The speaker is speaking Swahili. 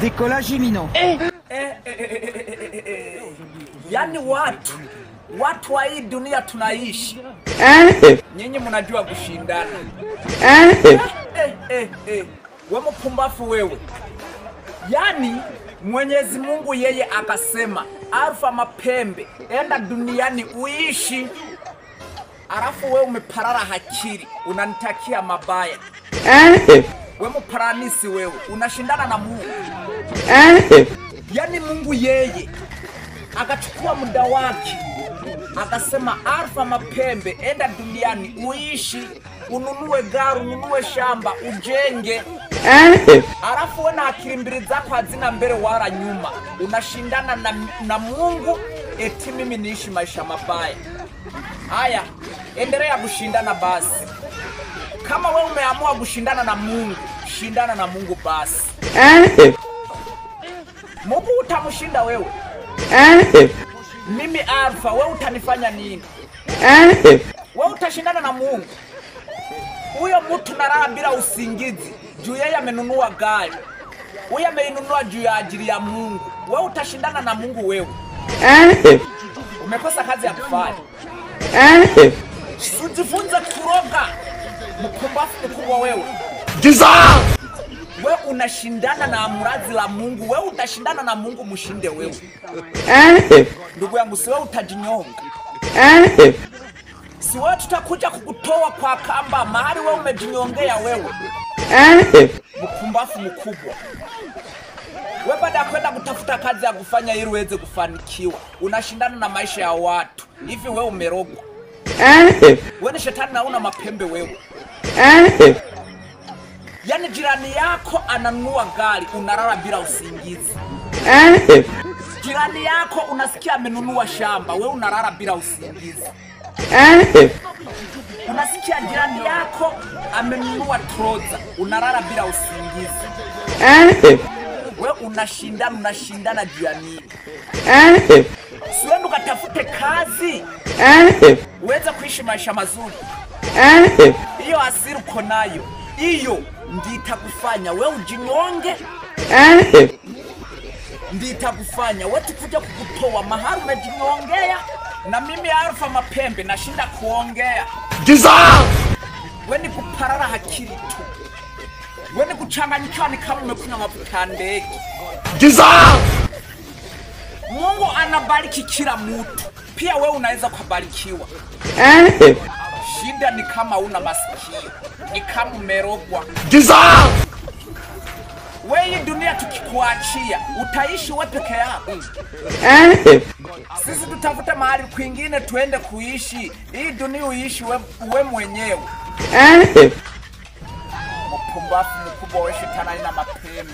Décollage imminent. Yani watu wa hii dunia tunaishi. Nyinyi mnajua kushindana. Wewe mpumbafu wewe. Yani Mwenyezi Mungu yeye akasema Alpha Mapembe, enda duniani uishi. Alafu wewe umeparara hakiri, unanitakia mabaya. Wewe mparanisi wewe, unashindana na Mungu. Yani Mungu yeye akachukua muda wake akasema Alpha Mapembe, enda duniani uishi, ununue gari, ununue shamba, ujenge. Alafu wewe na akili mbili zako hazina mbele wala nyuma, unashindana na Mungu eti mimi niishi maisha mabaya. Haya, endelea kushindana basi. Kama wewe umeamua kushindana na Mungu, shindana na Mungu basi. Mungu utamshinda wewe. Mimi Alpha, wewe utanifanya nini? Wewe utashindana na Mungu. Huyo mtu nalala bila usingizi juu yeye amenunua gari. Huyo ameinunua juu ya ajili ya Mungu. Wewe utashindana na Mungu wewe. Umekosa kazi ya kufanya. Usijifunze kuroga. Mkumbafu mkubwa wewe. Wewe unashindana na amrazi la Mungu. Wewe utashindana na Mungu, mshinde wewe. Ndugu yangu, si wewe utajinyonga. Si wewe tutakuja kukutoa kwa kamba mahali wewe umejinyongea wewe. Mkumbafu mkubwa. Wewe baada ya kwenda kutafuta kazi ya kufanya ili uweze kufanikiwa, unashindana na maisha ya watu. Hivi wewe umerogwa. Wewe ni shetani na una mapembe wewe. Yani jirani yako ananunua gari, unalala bila usingizi. Jirani yako unasikia amenunua shamba, wewe unalala bila usingizi. Unasikia jirani yako amenunua troza, unalala bila usingizi. Wewe unashindana juu ya nini? Siwende ukatafute kazi uweze kuishi maisha mazuri. Hiyo asili uko nayo, hiyo nditakufanya wewe ujinyonge. Nditakufanya wewe tukuja kukutoa mahali umejinyongea. Na mimi Alpha Mapembe nashinda kuongea. Wewe ni kuparara hakiri tu. Wewe ni kuchanganyikiwa ni kama umekunywa mafuta ya ndege. Mungu anabariki kila mtu. Pia wewe unaweza kubarikiwa. Shida ni kama una masikio, ni kama umerogwa. Wewe dunia tukikuachia, utaishi wewe peke yako. Sisi tutafuta mahali kwingine tuende kuishi. Hii dunia uishi wewe mwenyewe. Mpumbafu mkubwa wewe, shetani na mapembe.